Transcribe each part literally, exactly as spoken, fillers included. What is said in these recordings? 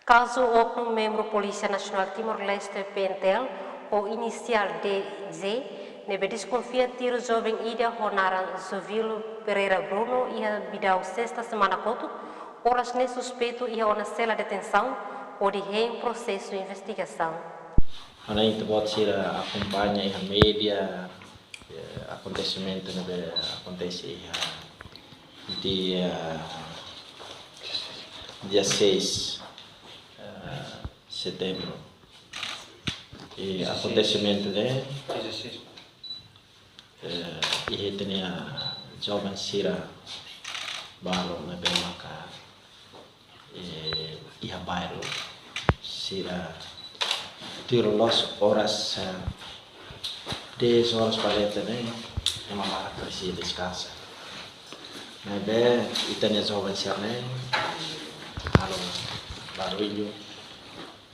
Kazu oknum membru Polísia Nasionál Timor-Leste, P N T L, ho inisiál D Z, ne'ebé deskonfia tiru joven ida ho naran Jovilo Pereira Bruno iha Bidau, sesta semana kotuk, oras ne'e suspeitu iha ona sela detensaun, hodi hein prosesu investigasaun. Ha'u hanoin ita-boot sira akompaña iha média, eh, akontesimentu ne'ebé akontese iha dia, dia seis, eh, setembru. I akontesimentu ne'e, eh, iha ita-nia joven sira balu ne'ebé maka, eh, iha bairru sira tiru loos oras, eh, dez oras ba leten ne'e, ema barak presiza deskansa. Maibé ita-nia joven sira-ne'e halo barullu,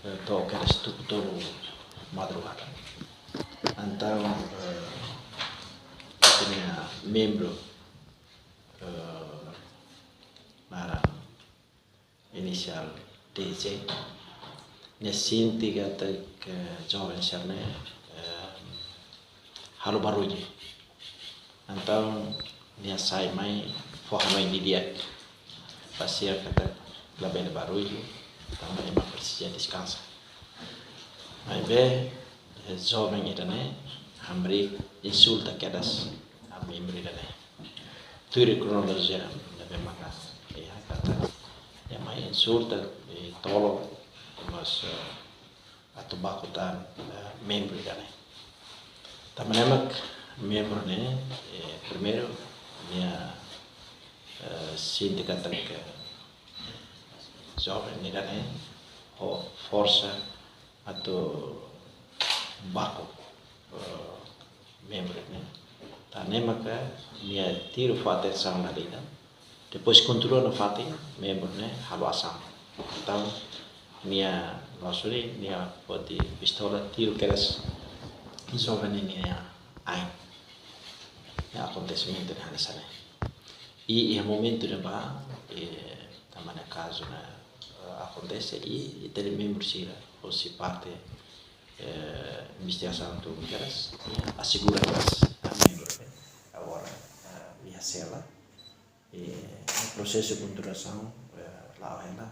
eh, to'o kedas tuku tolu madrugada. Entaun, eh, ita-nia membru, eh, naran inisiál D Z, nia sente katak joven sira-ne'e, eh, halo barullu. Entaun nia sai mai fó hanoin didi'ak ba sira katak labele barullu, tanba ema presiza deskansa. Maibé, eh, joven ida-ne'e hamriik insulta kedas membru ida-ne'e. Tuir kronolojia ne'ebé maka iha, katak nia mai insulta, eh, tolo, mas, eh, atu baku tan, eh, membru ida-ne'e. Tanba ne'e mak membru ne'e, eh, primeiru nia, eh, sente katak joven ida-ne'e ho forsa atu baku, eh, membru ne'e. Tan ne'e maka nia tiru fó atensaun dala ida. Depois kontrola nafatin, membru ne'e halo asaun. Entaun nia, maksudnya nia foti pistola tiru kedas joven ne'e nia ain. Ya, akontesimentu ne'e hanesan ne'e. I iha momentu ne'ebá, eh, tanba ne'e kazu ne'e, eh, akontese i, i ita-nia membru sira hosi parte, eh, investigasaun tun kedas, eh, asegura kedas, eh, membru ne'e agora, eh, iha sela. Eh, prosesu kondusaun, eh, la'o hela.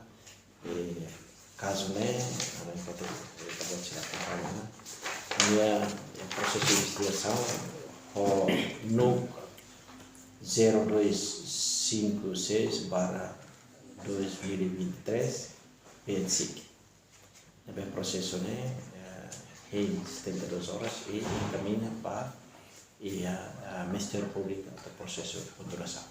Eh, kazu ne'e, ha'u hanoin katak, eh, ita-boot sira akompaña ona. Nia, eh, prosesu investigasaun ho NUC zero dois cinco seis barra dois mil e vinte e três, PNSIC. Ne'ebé prosesu ne'e, eh, hein setenta e duas oras i enkamiña ba iha, eh, Ministériu Públiku atu prosesu kondusaun.